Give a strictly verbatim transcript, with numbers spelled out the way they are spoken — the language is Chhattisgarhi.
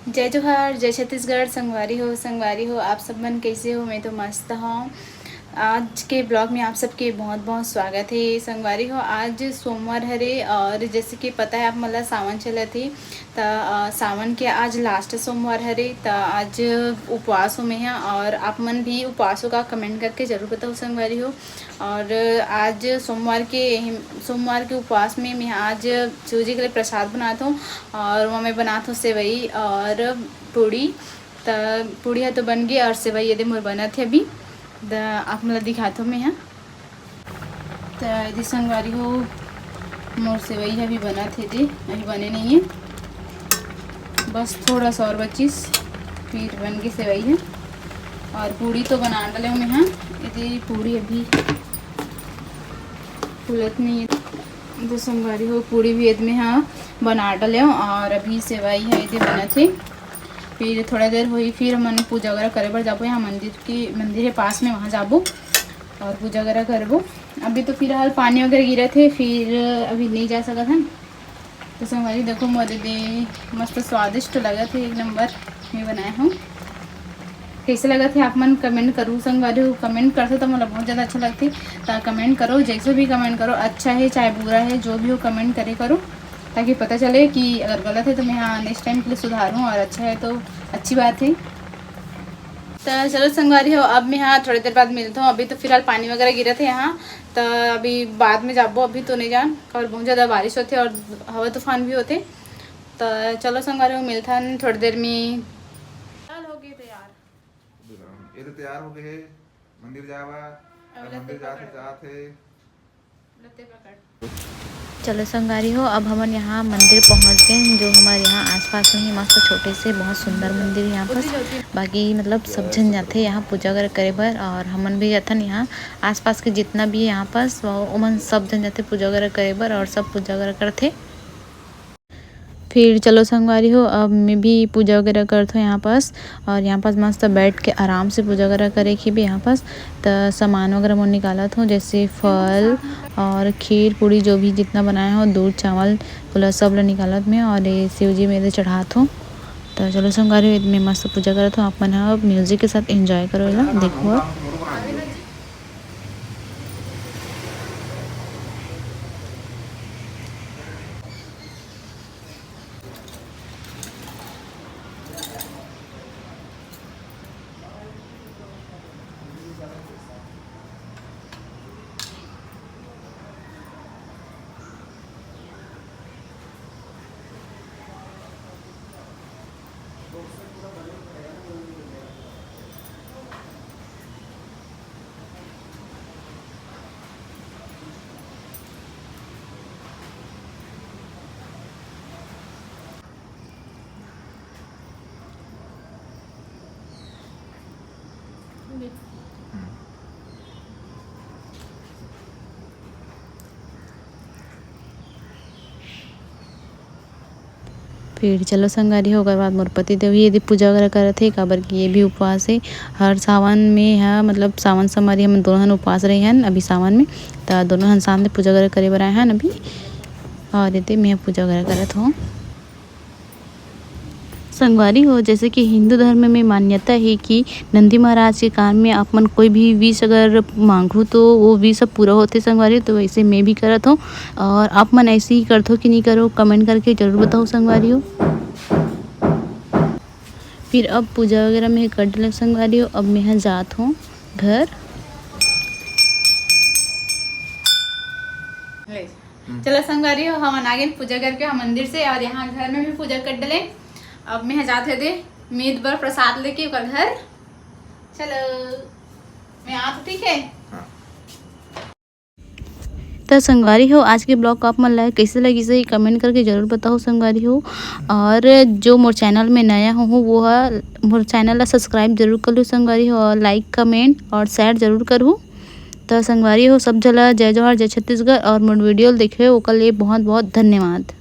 जय जोहार, जय छत्तीसगढ़। संगवारी हो, संगवारी हो, आप सब मन कैसे हो? मैं तो मस्त हूँ। आज के ब्लॉग में आप सबके बहुत बहुत स्वागत है। संगवारी हो, आज सोमवार हरे और जैसे कि पता है आप मन ला सावन चलत हे, त अ, सावन के आज लास्ट सोमवार हरे, त आज उपवास हो मैं ह और आप मन भी उपवास हो का, कमेंट करके जरूर बताओ संगवारी हो। और आज सोमवार के, सोमवार के उपवास में मैं आज शिव जी के लिए प्रसाद बनात हूँ और वो मैं बनात हूँ सेवई और पूड़ी। त पूड़ी ह तो बन गई और सेवई ये दे मोर बनत है अभी। त आप मन ला दिखात हूँ मैं ह। त यदि संगवारी हो, मोर सेवई ह अभी बनत हे दे, अभी बने नहीं है, बस थोड़ा सा और बचिस, फिर बन गई सेवई ह। और पूड़ी तो बना डाले हूँ मैं ह, यदि पूड़ी अभी फूलत नहीं है। त संगवारी हो, पूड़ी भी यदि मैं ह बना डाले हूँ और अभी सेवई ह यदि बनत हे। फिर थोड़ा देर होही, फिर हमन पूजा वगैरह करे बर जाबो। यहाँ मंदिर की, मंदिर है पास में, वहाँ जाबो और पूजा वगैरह करबो। अभी तो फिलहाल पानी वगैरह गिरत हे, फिर अभी नहीं जा सकत हन। तो संगवारी देखो, मोर दे मस्त स्वादिष्ट लगत हे, एक नंबर मैं बनाए हूँ। कैसे लगत हे आप मन कमेंट करू संगवारी हो, कमेंट करते तो मोला बहुत ज़्यादा अच्छा लगथे। त कमेंट करो, जैसे भी कमेंट करो, अच्छा है चाहे बुरा है, जो भी हो कमेंट करे करो, ताकि पता चले कि अगर गलत है तो मैं हाँ नेक्स्ट टाइम के लिए सुधारूँ और अच्छा है तो अच्छी बात है। त चलो संगवारी हो, अब मैं हाँ थोड़ी देर बाद मिलता हूँ। अभी तो फिलहाल पानी वगैरह गिरत हे यहाँ, त अभी बाद में जाबो, अभी तो नहीं जान, और बहुत ज़्यादा बारिश होथे और हवा तूफान भी होथे। त चलो संगवारी हो, मिलथन थोड़ी देर में। चल हो गए तैयार। ये तो तैयार हो गए है, मंदिर जावा, अब अब लत्ते मंदिर जाते पकड़। जाते। चलो संगवारी हो, अब हमन यहाँ मंदिर पहुँच गए हैं, जो हमारे यहाँ आसपास में ही मस्त छोटे से बहुत सुंदर मंदिर है यहाँ पास। बाकी मतलब सब झन जाथे यहाँ पूजा वगैरह करे बर, और हमन भी जाथन यहाँ आसपास के जितना भी है यहाँ पास, वो उमन सब झन जाथे पूजा वगैरह करे बर और सब पूजा वगैरह करथे। फिर चलो संगवारी हो, अब मैं भी पूजा वगैरह करत हूँ यहाँ पास, और यहाँ पास मस्त बैठ के आराम से पूजा वगैरह करे के भी यहाँ पास। त सामान वगैरह मैं निकालत हूँ, जैसे फल और खीर पूड़ी, जो भी जितना बनाए हो, दूध चावल, ओला सब ला निकालत में, और ये शिव जी में चढ़ात हूँ। त चलो संगवारी हो, मैं मस्त पूजा करत हूँ, आप मन ह म्यूजिक के साथ एंजॉय करो, एला देखो। फिर चलो संगवारी हो, ओकर बाद मोर पति देव ही यदि पूजा वगैरह करत हे, काबर कि ये भी उपवास हे। हर सावन में ह, मतलब सावन सोमवारी हमन दोनों हन उपवास रहे हन अभी सावन में, त दोनों हन शाम ले पूजा वगैरह करे बर आए हन अभी। और एदे मैं पूजा वगैरह करत हूँ। संगवारी हो, जैसे कि हिंदू धर्म में मान्यता है कि नंदी महाराज के कान में आप मन कोई भी विश अगर मांगू तो वो विश सब पूरा होथे संगवारी हो, तो वैसे मैं भी करत हूँ। और आप मन ऐसे ही करथो कि नहीं करो, कमेंट करके जरूर बताओ संगवारी हो। फिर अब पूजा वगैरह मैं कर डलक संगवारी हो, अब मैं जात हूँ घर। ले। हम्म। चलो संगवारी हो, हमन आ गेन पूजा करके हम मंदिर से, और यहाँ घर में भी पूजा कर डले। अब मैं जात हे दे मीत बर प्रसाद लेके ओकर घर। चलो, मैं आत हूँ, ठीक है? हाँ। त संगवारी हो, आज के ब्लॉग आप मन ला कैसे लगिस हे, कमेंट करके जरूर बताओ संगवारी हो। और जो मोर चैनल में नया हो, वो ह मोर चैनल ला सब्सक्राइब जरूर कर लो संगवारी हो, और लाइक, कमेंट और शेयर जरूर करू। त संगवारी हो, सब झन ला जय जोहार, जय छत्तीसगढ़, और मोर वीडियो ल देखे ओकर लिए बहुत बहुत धन्यवाद।